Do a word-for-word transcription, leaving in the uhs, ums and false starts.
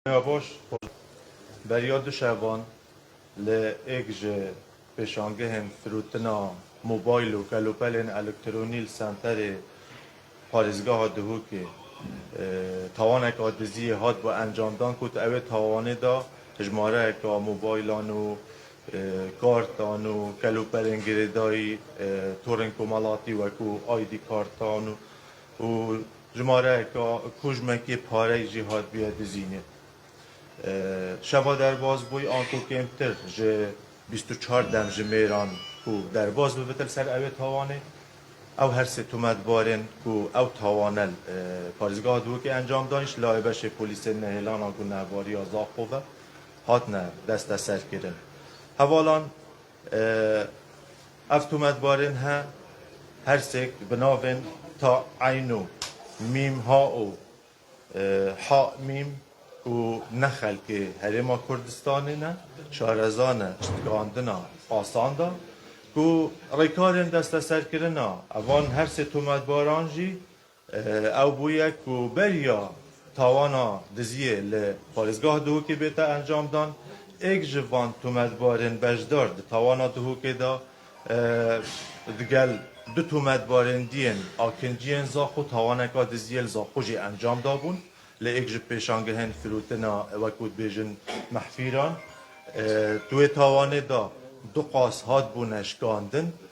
Ya baş, beriya du şevan li êk ji pêşangehên firotina mobayl û kelûpelên elektronî li senterê parêzgeha Duhokê, e, tawaneka diziyê hat bo encamdan ku di ewê tawanê de jimareyeka mobaylan û, e, kartan û kelûpelên girêdayî, e, torên komelatî wekû I D kartan û û jimareyeka kujmekê pareyê jî hatiye dizînê. E, şeva derbas bûyî anku kêmtir ji bîst û çar demjimêran ku derbas bibite li ser ewê tawanê, ew her sê tometbarên ku ew tawane li, e, parêzgeha Duhokê encam dayîn, ji layê beşê polîsên nehêlan a gunehbariya Zaxo ve hatine desteserkirin. Hevalan, e, ev tometbarên he her sêk bi navên Ta Eyno, Mîm Hao, e, Ha Mîm û ne xelkê Herêma Kurdistanê ne, şareza ne şikandina Asan da ku rêkarên desteserkirina evan her sê tometbaran jî, e, ew bûye ku beriya tawana diziyê li parêzgeha Duhokê bête encamdan, êk ji van tometbarên beşdar di tawana Duhokê de, e, digel du tometbarên diyên akinciyên Zaxo tawaneka diziyê li Zaxo jî encam dabûn. Li êk ji pêşangehên firotina, wekû dibêjin, mehfîran, e, di wê tawanê de du qas hatbûne şikandin.